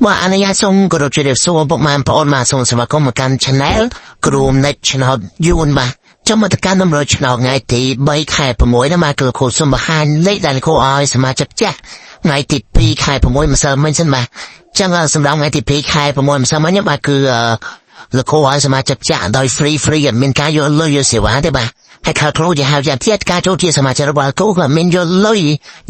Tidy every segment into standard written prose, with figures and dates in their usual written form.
បាទអនុញ្ញាតសូមគោរពជម្រាបសួរពុកម៉ែបងប្អូនបាទសូមស្វាគមន៍មកកាន់ Channel គ្រូនិចឆ្នោតយួនបាទចាំមកទៅកាន់តម្រុយឆ្នោតថ្ងៃទី3ខែ6ណាបាទគឺគ្រូសូមបង្ហាញលេខដែលគ្រូឲ្យសមាជិកចាស់ថ្ងៃទី2ខែ6ម្សិលមិញសិនបាទចឹងសម្រាប់ថ្ងៃទី2ខែ6ម្សិលមិញបាទគឺលោកគ្រូឲ្យសមាជិកចាស់ដោយ free free អត់មានការយកលុយយកសេវាទេបាទហើយខាងគ្រូជាហៅជាទៀតការចូលជាសមាជិករបស់គ្រូក៏មានយកលុយ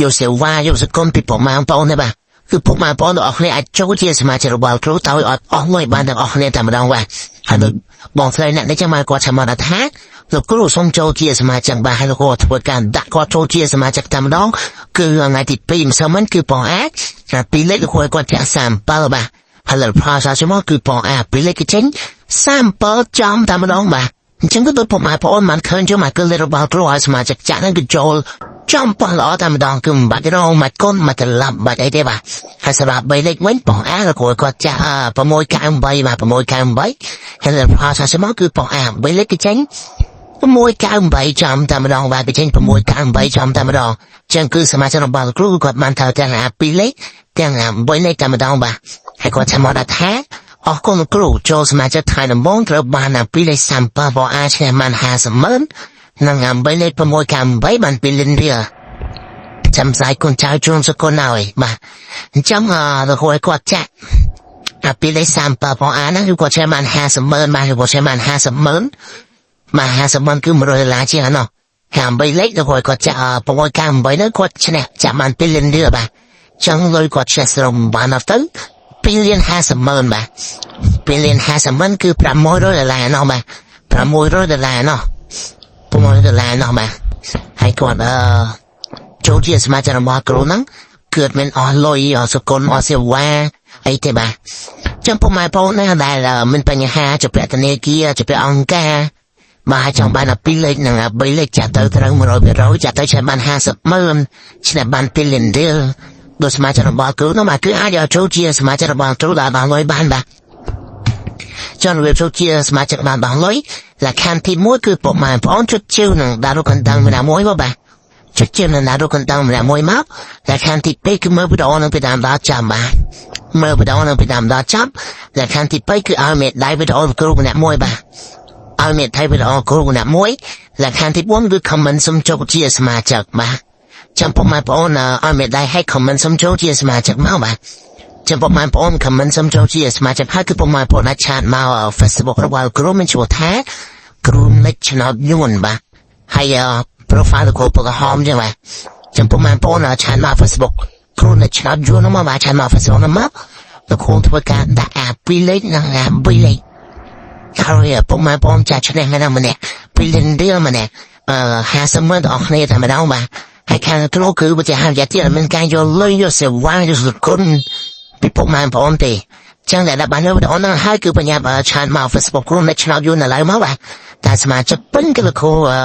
យកសេវាយកសង្គមពីពុកម៉ែបងប្អូនទេបាទគឺពុកម៉ែបងប្អូនទាំងអស់គ្នាអាចចូលជាសមាជិករបស់គ្រូដោយអត់អស់លុយបានទាំងអស់គ្នាតែម្ដងបាទហើយដូចបងស្រីអ្នកនេះចាំមកគាត់ចាំមកថាលោកគ្រូសូមចូលជាសមាជិកបាទហើយលោកគ្រូធ្វើការដាក់គាត់ចូលជាសមាជិកតែម្ដងគឺថ្ងៃទី2ម្សិលមិញគឺបងអាចពីលេខលោកគ្រូគាត់ចាក់37បាទហើយលើភាសាមកគឺបងអាចពីលេខគេចេញ37ចំតែម្ដងបាទអញ្ចឹងក៏ដូចពុកម៉ែបងប្អូនបានឃើញជុំមកគឺលេខរបស់គ្រូឲ្យសមាជិកចាក់ហ្នឹងគឺចូលចំប៉ោះល្អតែម្ដងគឺមិនបាច់រងមកគុណមកត្រឡប់បាច់អីទេបាទហើយសម្រាប់3លេខវិញបងអាក៏គាត់ចាក់698បាទ698ហើយភាសាមកគឺបងអា3លេខគេចេញ698ចំតែម្ដងបាទគេចេញ698ចំតែម្ដងចឹងគឺសមាជិករបស់គ្រូគាត់បានថាទាំងអា2លេខទាំងអា3លេខតែម្ដងបាទហើយគាត់ចាំមកថាអរគុណគ្រូចូលសមាជិកថ្ងៃដំបូងត្រូវបានអា2លេខ37បងអាចឈ្នះបាន50ម៉ឺននិងអា3លេខ698បាន2លានរៀលចាំផ្សាយគុណចៅជូនសកលហើយបាទអញ្ចឹងលោកគ្រូឲ្យគាត់ចាក់អា2លេខ37បងអាហ្នឹងគឺគាត់ឈ្នះបាន50ម៉ឺនបាទគាត់ឈ្នះបាន50ម៉ឺនបាទ50ម៉ឺនគឺ100ដុល្លារជាងអានោះហើយ8លេខលោកគ្រូឲ្យគាត់ចាក់698ហ្នឹងគាត់ឈ្នះចាក់បាន2លានរៀលបាទចឹងលុយគាត់ឈ្នះស្រមបានដល់ទៅ2លាន50ម៉ឺនបាទ2លាន50ម៉ឺនគឺ600ដុល្លារណោះបាទ600ដុល្លារណោះ600ដុល្លារណោះបាទហើយគាត់អឺចូលជាសមាជិករបស់គ្រូហ្នឹងគឺអត់មានអស់លុយអស់សកលអស់សេវាអីទេបាទចឹងពុកម៉ែបងណាដែលមានបញ្ហាជាពាក់ធនាគារជាពាក់អង្គការបាទចង់បានអា2លេខនិងអា3លេខចាក់ទៅត្រូវ100%ចាក់ទៅឆ្នះបាន50ម៉ឺនឆ្នះបាន2លានរៀលដោយសមាជិករបស់គ្រូនោះបាទគឺអាចឲ្យចូលជាសមាជិករបស់គ្រូដល់បានលុយបានបាទចង់របៀបចូលជាសមាជិកបានបានលុយលក្ខខណ្ឌទី1គឺពុកម៉ែបងប្អូនចុចជឿនឹងដាក់រូបកណ្ដឹងម្នាក់មួយមកបាទចុចជឿនឹងដាក់រូបកណ្ដឹងម្នាក់មួយមកលក្ខខណ្ឌទី2គឺមើលវីដេអូនឹងពីដើមដល់ចប់បាទមើលវីដេអូនឹងពីដើមដល់ចប់លក្ខខណ្ឌទី2គឺឲ្យមេដៃវីដេអូគ្រូម្នាក់មួយបាទឲ្យមេដៃវីដេអូគ្រូម្នាក់មួយលក្ខខណ្ឌទី4គឺ comment សុំចូលជាសមាជិកបាទចាំពុកម៉ែបងប្អូនឲ្យមេដៃឲ្យ comment សុំចូលជាសមាជិកមកបាទចាំពុកម៉ែបងប្អូន comment សុំចូលជាសមាជិកហើយគឺពុកម៉ែបងប្អូនអាច chat មក Facebook របស់គ្រូមានឈ្មោះថាគ្រូនិចឆ្នោតយួនបាទហើយ profile គ្រូពកហមចឹងបាទចាំពុកម៉ែបងប្អូន chat មក Facebook គ្រូនិចឆ្នោតយួនមកបាទ chat មក Facebook មកលោកគ្រូធ្វើការដាក់អា2លេខនិងអា3លេខហើយពុកម៉ែបងប្អូនចាស់ឈ្នះម្នាក់ម្នាក់2លានរៀលម្នាក់អឺ50ម៉ឺនដល់គ្នាតែម្ដងបាទហើយខាងគ្រូគឺបើជាហាមយ៉ាទៀតមានការយកលុយយកសេវាយកសគុណពីពុកម៉ែបងប្អូនទេចឹងតែដល់បានវីដេអូហ្នឹងហើយគឺបញ្ញា chat មក Facebook គ្រូអ្នកឆ្នោតយូរនៅឡើយមកបាទតែសមាជិកពេញគឺលោកគ្រូអឺ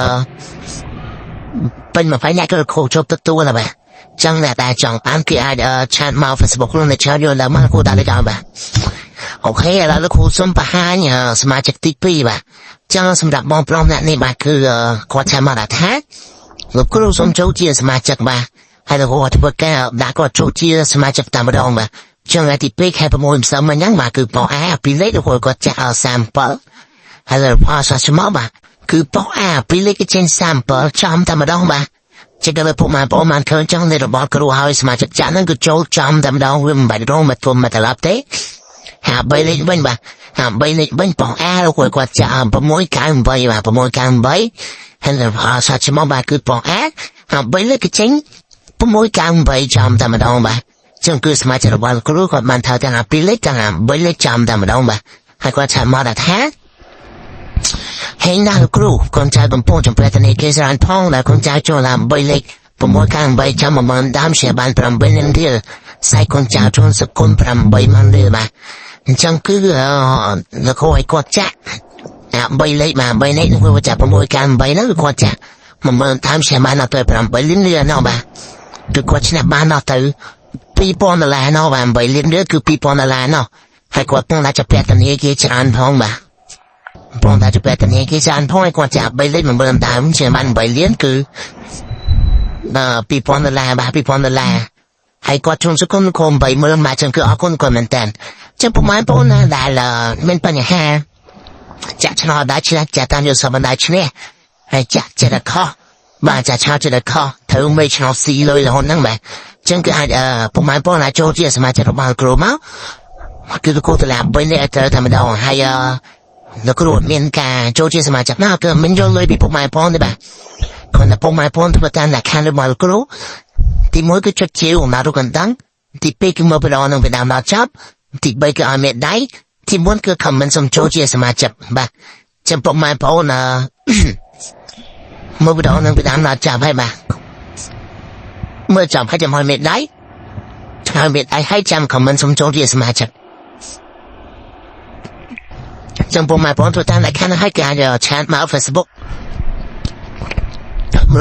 ពេញ20នាក់គឺលោកគ្រូជប់ទទួលแล้วបាទចឹងតែតែចង់បានគឺអាច chat មក Facebook គ្រូអ្នកឆ្នោតយូរនៅមកគ្រូដាក់លេខឲ្យបាទ OK ឥឡូវលោកគ្រូសូមបង្ហាញសមាជិកទី2បាទចឹងសម្រាប់បងប្រុសម្នាក់នេះបាទគឺគាត់ថាមកថាលោកគ្រូសូមចូលជាសមាជិកបាទហើយលោកគ្រូធ្វើការដាក់គាត់ចូលជាសមាជិកតែម្ដងបាទចឹងថ្ងៃទី2ខែ6ម្សិលមិញហ្នឹងបាទគឺបងអាពីលេខលោកគ្រូគាត់ចាក់ឲ្យ37ហើយភាសាស្មបាទគឺបងអាពីលេខគេចេញ37ចំតែម្ដងបាទចឹងដល់ពុកម៉ែបងបានឃើញចឹងនៃរបបគ្រូហើយសមាជិកចាក់ហ្នឹងគឺចូលចំតែម្ដងវាមិនបាច់រងមកគុំមកត្រឡប់ទេហា3លេខវិញបាទហា3លេខវិញបងអាលោកគាត់ចាក់698បាទ698ហើយភាសាស្មបាទគឺបងអាហា3លេខគេចេញ698ចំតែម្ដងបាទចឹងគឺសមាជិករបស់គ្រូគាត់បានថាទាំងអា2លេខទាំងអា3លេខចំតែម្ដងបាទហើយគាត់ថាមកថាហេងណាស់គ្រូកូនចៅកំពុងចំប្រាក់ធនាគារច្រើនផងដែលកូនចៅចូលឡើង3លេខ698ចាំ10000ដើមជាបាន8លានរៀលសៃកូនចៅចូលសគុណ8ម៉ឺនរៀលបាទអញ្ចឹងគឺលោកគ្រូឲ្យគាត់ចាក់អា3លេខបាទ3លេខគឺចាក់698ហ្នឹងគឺគាត់ចាក់10000ដើមជាបានដល់ទៅ8លានរៀលណោះបាទគឺគាត់ឈ្នះបានដល់ទៅ2000ដុល្លារណោះបាទ8លានរៀលគឺ2000ដុល្លារណោះហើយគាត់ពងថាจะពាក់ធនាគារច្រើនផងបាទបងថាจะពាក់ធនាគារច្រើនផងហើយគាត់ចាក់3លេខ10000ដើមជាបាន8លានគឺដល់2000ដុល្លារបាទ2000ដុល្លារហ ហើយគាត់ជុំសគុណគុំ30000មកចឹងគឺអរគុណគាត់មែនតើចឹងពុកម៉ែបងប្អូនណាដែលមានបញ្ហាចាក់ឆ្នោតដែរឈ្នះចាក់តាមយកសបណ្ដាឈ្នះហើយចាក់ចិត្តខុសបាទចាក់ឆ្នោតចិត្តខុសត្រូវមេឆ្នោតស៊ីលុយរហូតហ្នឹងបាទចឹងគឺអាចពុកម៉ែបងប្អូនអាចចូលជាសមាជិករបស់គ្រូមកគឺលោកគ្រូតឡាបីនេះត្រូវតែម្ដងហើយលោកគ្រូមានការចូលជាសមាជិកណាគឺមិនយកលុយពីពុកម៉ែបងប្អូនទេបាទគាត់តែពុកម៉ែបងប្អូនធ្វើតាមលក្ខខណ្ឌរបស់លោកគ្រូទី1គឺចុចជាវមករូបកណ្ដឹងទី2គឺមកពីដល់នឹងពីដើមដល់ចប់ទី3គឺឲ្យមេដៃទី4គឺ comment សុំចូលជាសមាជិកបាទចំពុកម៉ែបងប្អូនអឺ មើលវីដេអូនឹងពីដើមដល់ចប់ហើយបាទមើលចប់ហើយចាំឲ្យមេដៃឲ្យមេដៃហើយចាំ comment សុំចូលជាសមាជិកចំពុកម៉ែបងប្អូនធ្វើតាមលក្ខខណ្ឌហើយគេអាច chat មក Facebook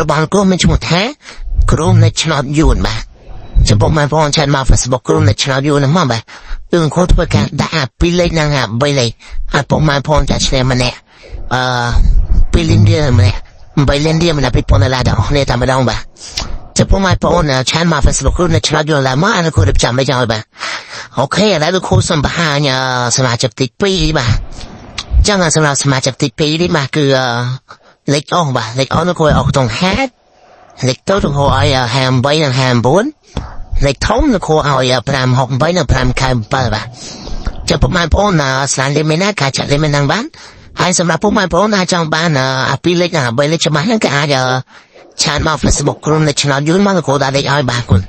របស់គ្រូមានឈ្មោះថាគ្រូនៅឆ្នោតយួនបាទចំពោះម៉ែបងប្អូន chat មក Facebook គ្រូនៅឆ្នោតយួនហ្នឹងមកបាទគឺគ្រូធ្វើការដាក់អាពីរលេខហ្នឹងអា3លេខឲ្យពុកម៉ែបងប្អូនចាក់ឈ្នះម្នាក់អឺពីរលានរៀលម្នាក់8លានរៀលម្នាក់2000ដុល្លារដល់គ្នាតែម្ដងបាទចំពោះម៉ែបងប្អូន chat មក Facebook គ្រូនៅឆ្នោតយួនឡើងមកអានោះគ្រូរៀបចំមិនឲ្យបាទ OK ឥឡូវលោកគ្រូសូមបង្ហាញសមាជិកទី2បាទចឹងសម្រាប់សមាជិកទី2នេះបាទគឺលេខអស់បាទលេខអស់នោះគ្រូឲ្យអស់ក្នុង50លេខតូចលោកគ្រូឲ្យ58និង59លេខធំលោកគ្រូឲ្យ568និង597បាទចាំពុកម៉ែបងប្អូនស្លានលេខមានណាការចាក់លេខមានហ្នឹងបានហើយសម្រាប់ពុកម៉ែបងប្អូនដែលចង់បានអាពីរលេខនិង3លេខច្បាស់ហ្នឹងក៏អាច chat មក Facebook ក្រុមនៅឆ្នោតយូរមកលោកគ្រូដាក់លេខឲ្យបាទគុណ។